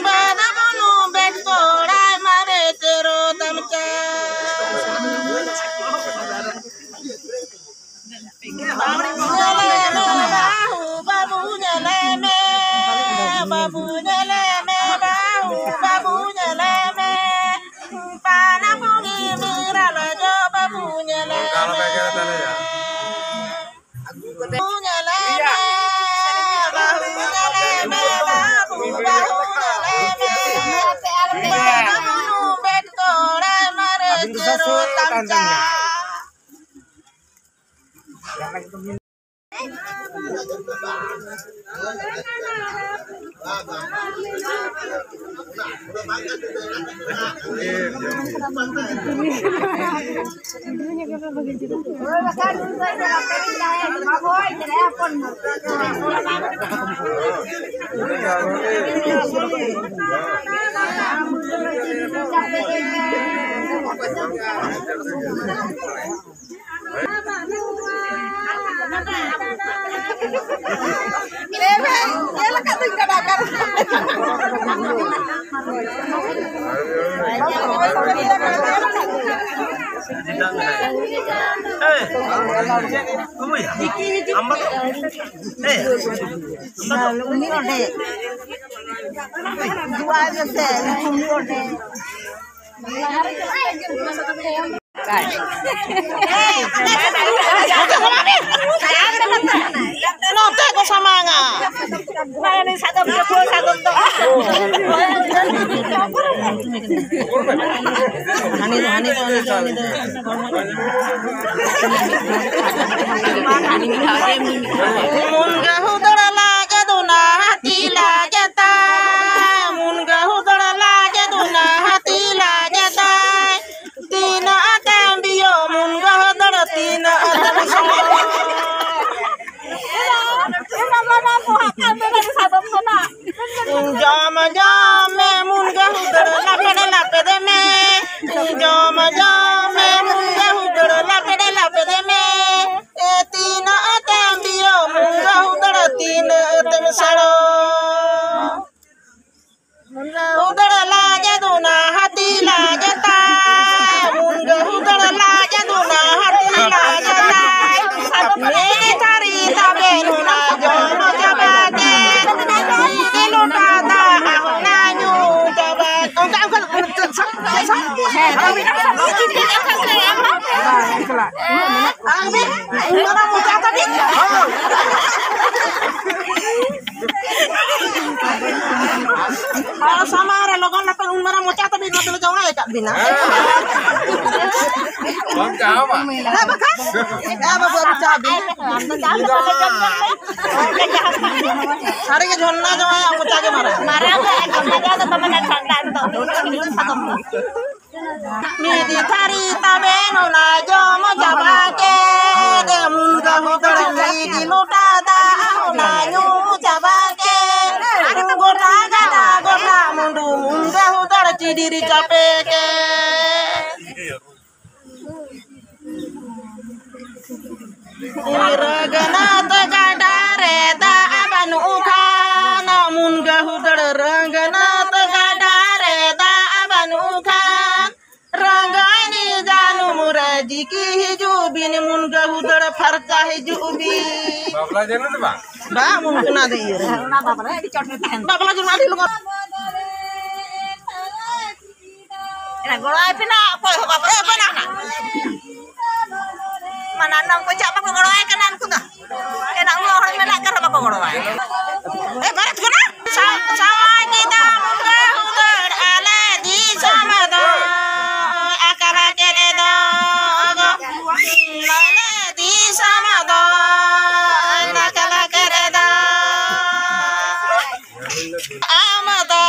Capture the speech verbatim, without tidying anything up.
ᱵᱟᱫᱟ ᱵᱩᱱᱩ bat ᱠᱚᱲᱟᱭ ᱢᱟᱨᱮ ᱪᱮᱨᱚ ᱛᱟᱢᱪᱟ᱾ ᱵᱟᱹᱦᱩ ᱵᱟᱹᱵᱩ ᱧᱮᱞᱮ ᱢᱮ, ᱵᱟᱹᱵᱩ ᱧᱮᱞᱮ ᱢᱮ, ᱵᱟᱹᱦᱩ ᱵᱟᱹᱵᱩ ᱧᱮᱞᱮ ᱢᱮ᱾ ᱯᱟᱱᱟ ᱯᱩᱱᱤ ᱢᱤᱨᱟ ᱞᱚᱡᱚ ᱵᱟᱹᱵᱩ ᱧᱮᱞᱮ ᱢᱮ᱾ ᱵᱟᱹᱦᱩ ᱧᱮᱞᱮ ᱢᱮ, ᱵᱟᱹᱦᱩ ᱧᱮᱞᱮ ᱢᱮ, ᱵᱟᱹᱦᱩ, ᱵᱟᱹᱦᱩ ᱧᱮᱞᱮ ᱢᱮ᱾ ᱵᱟᱹᱦᱩ ᱵᱮᱴ ᱠᱚᱲᱟᱭ ᱢᱟᱨᱮ ᱪᱮᱨᱚ ᱛᱟᱢᱪᱟ᱾ ᱩᱱᱤ ᱚᱸᱰᱮ ᱫᱩᱣᱟᱨ ᱨᱮᱥᱮ ᱩᱱᱤ ᱚᱸᱰᱮ᱾ ᱱᱚᱛᱮ ᱠᱚ ᱥᱟᱢᱟᱝᱟ᱾ ᱥᱟᱫᱚᱢ ᱫᱚ, ᱥᱟᱫᱚᱢ ᱫᱚ᱾ ᱦᱟᱹᱱᱤ ᱫᱚ, ᱦᱟᱹᱱᱤ ᱫᱚ, ᱦᱟᱹᱱᱤ ᱫᱚ, ᱦᱟᱹᱱᱤ ᱫᱚ᱾ ᱢᱩᱱᱜᱟᱹ ᱦᱩᱫᱟᱹᱲ ᱞᱟᱡ ᱫᱚ ᱱᱟᱦᱟᱛᱤ ᱞᱟᱡ ᱛᱟᱭ᱾ ᱢᱩᱱᱜᱟᱹ ᱦᱩᱫᱟᱹᱲ ᱞᱟᱡ ᱫᱚ ᱱᱟᱦᱟᱛᱤ ᱞᱟᱡ ᱛᱟᱭ᱾ ᱛᱤᱱᱟᱹᱜ ᱟᱛᱮᱢ ᱵᱤᱭᱚ ᱢᱩᱱᱜᱟᱹ ᱦᱩᱫᱟᱹᱲ, ᱛᱤᱱᱟᱹᱜ ᱟᱛᱮᱢ ᱥᱚᱢᱚᱭ᱾ ᱡᱚᱢ ᱡᱚᱢ ᱢᱮ ᱢᱩᱱᱜᱟᱹ ᱦᱩᱫᱟᱹᱲ ᱞᱟᱯᱮᱫ ᱞᱟᱯᱮᱫ ᱢᱮ᱾ ᱡᱚᱢ ᱡᱚᱢ ᱢᱮ ᱢᱩᱱᱜᱟᱹ ᱦᱩᱫᱟᱹᱲ ᱞᱟᱯᱮᱫ ᱞᱟᱯᱮᱫ ᱢᱮ᱾ ᱮ ᱛᱤᱱᱟᱹᱜ ᱛᱮᱢ ᱵᱤᱭᱚ ᱢᱩᱱᱜᱟᱹ ᱦᱩᱫᱟᱹᱲ ᱛᱤᱱᱟᱹᱜ ᱛᱮᱢ ᱥᱟᱲᱚ᱾ ᱟᱨ ᱢᱤᱫ ᱢᱟᱨᱟᱝ ᱢᱚᱪᱟ ᱛᱟᱹᱵᱤᱡ᱾ ᱦᱚᱲ ᱥᱟᱢᱟᱝ ᱨᱮ ᱞᱚᱜᱚᱱ ᱞᱟᱯᱮ ᱩᱱ ᱢᱟᱨᱟᱝ ᱢᱚᱪᱟ ᱛᱟᱹᱵᱤᱡ ᱱᱚᱛᱮ ᱞᱮ ᱡᱟᱶᱟᱭ ᱟᱠᱟᱫ ᱵᱤᱱᱟ᱾ ᱵᱟᱝ ᱪᱟᱦᱟᱣᱟ᱾ ᱦᱮᱸ ᱵᱟᱠᱷᱟᱱ? ᱦᱮᱸ ᱵᱟᱹᱵᱩ, ᱟᱹᱵᱤᱱ ᱪᱟᱦᱟᱣ ᱵᱤᱱ᱾ ᱥᱟᱹᱨᱤ ᱜᱮ ᱡᱷᱚᱨᱱᱟ ᱡᱟᱶᱟᱭᱟᱜ ᱢᱚᱪᱟ ᱜᱮ ᱢᱟᱨᱟᱝ᱾ ᱢᱟᱨᱟᱝ ᱫᱚ ᱮᱠᱫᱚᱢ ᱢᱟᱨᱟᱝ ᱫᱚ ᱛᱟᱢᱟᱱᱮ ᱴᱷᱟᱱᱰᱟ ᱮᱠᱫᱚᱢ᱾ ᱢᱤᱫ ᱛᱷᱟᱹᱨᱤ ᱛᱟᱵᱮᱱ ᱚᱱᱟ ᱡᱚᱢ ᱪᱟᱵᱟ ᱠᱮᱫ, ᱢᱩᱱᱜᱟᱹ ᱦᱩᱫᱟᱹᱲ ᱢᱤᱫ ᱞᱚᱴᱟ ᱫᱟᱜ ᱚᱱᱟ ᱧᱩ ᱪᱟᱵᱟ ᱠᱮᱫ, ᱜᱚᱴᱟ ᱜᱟᱰᱟ ᱜᱚᱴᱟ ᱢᱩᱰᱩ ᱢᱩᱱᱜᱟᱹ ᱦᱩᱫᱟᱹᱲ ᱪᱤᱰᱤᱨ ᱪᱟᱯᱮ ᱠᱮᱫ᱾ ᱨᱚᱜᱷᱩᱱᱟᱛᱷ ᱜᱟᱰᱟ ᱨᱮ ᱫᱟᱜ ᱵᱟᱹᱱᱩᱜ ᱠᱷᱟᱱ, ᱢᱩᱱᱜᱟᱹ ᱦᱩᱫᱟᱹᱲ ᱨᱚᱜᱷᱩᱱᱟᱛᱷ ᱜᱟᱰᱟ ᱨᱮ ᱫᱟᱜ ᱵᱟᱹᱱᱩᱜ ᱠᱷᱟᱱ, ᱨᱟᱸᱜᱟᱭᱱᱤ ᱡᱟᱹᱱᱩᱢ ᱨᱮ ᱡᱤᱠᱤ ᱦᱤᱡᱩᱜ ᱵᱤᱱ, ᱢᱩᱱᱜᱟᱹ ᱦᱩᱫᱟᱹᱲ ᱯᱷᱟᱨᱪᱟ ᱦᱤᱡᱩᱜ ᱵᱤᱱ᱾ ᱵᱟᱯᱞᱟ ᱡᱟᱹᱱᱩᱢ ᱫᱚ ᱵᱟᱝ? ᱵᱟᱝ, ᱚᱱᱟ ᱫᱚ ᱤᱭᱟᱹ ᱨᱮ᱾ ᱚᱱᱟ ᱵᱟᱯᱞᱟ ᱟᱹᱰᱤ ᱪᱚᱴ ᱨᱮ ᱛᱟᱦᱮᱱ᱾ ᱵᱟᱯᱞᱟ ᱡᱟᱹᱱᱩᱢ ᱟᱹᱰᱤ ᱞᱚᱜᱚᱱ᱾ ᱮᱱᱟ ᱜᱚᱲᱚ ᱟᱭ ᱯᱮ ᱱᱟ, ᱚᱠᱚᱭ ᱦᱚᱸ ᱵᱟᱯᱮ ᱮ, ᱵᱟᱱᱟ ᱱᱟ᱾ ᱢᱟᱱᱟ ᱱᱚᱝ ᱠᱚ ᱪᱟᱜ ᱵᱟᱠᱚ ᱜᱚᱲᱚ ᱟᱭ ᱠᱟᱱᱟ ᱩᱱᱠᱩ ᱫᱚ᱾ ᱮᱱᱟ ᱩᱱᱟᱹᱜ ᱦᱚᱲ ᱢᱮᱱᱟᱜ ᱠᱟᱱ ᱨᱮᱦᱚᱸ ᱵᱟᱠᱚ ᱜᱚᱲᱚ ᱟᱭ᱾ ᱮ, ᱵᱟᱨᱮᱛ ᱠᱟᱱᱟ? ᱥᱟ-, ᱥᱟᱶᱟᱭ ᱠᱮᱫᱟ ᱢᱩᱱᱜᱟᱹ ᱦᱩᱫᱟᱹᱲ ᱟᱞᱮ ᱫᱤᱥᱚᱢ ᱫᱚ᱾ ᱟᱠᱟᱞᱟ ᱠᱮᱫ ᱫᱚ ᱜᱚ-, ᱟᱞᱮ ᱫᱤᱥᱚᱢ ᱫᱚ᱾ ᱟᱠᱟᱞᱟ ᱠᱮᱫ ᱫᱚ᱾ ᱟᱢ ᱫᱚ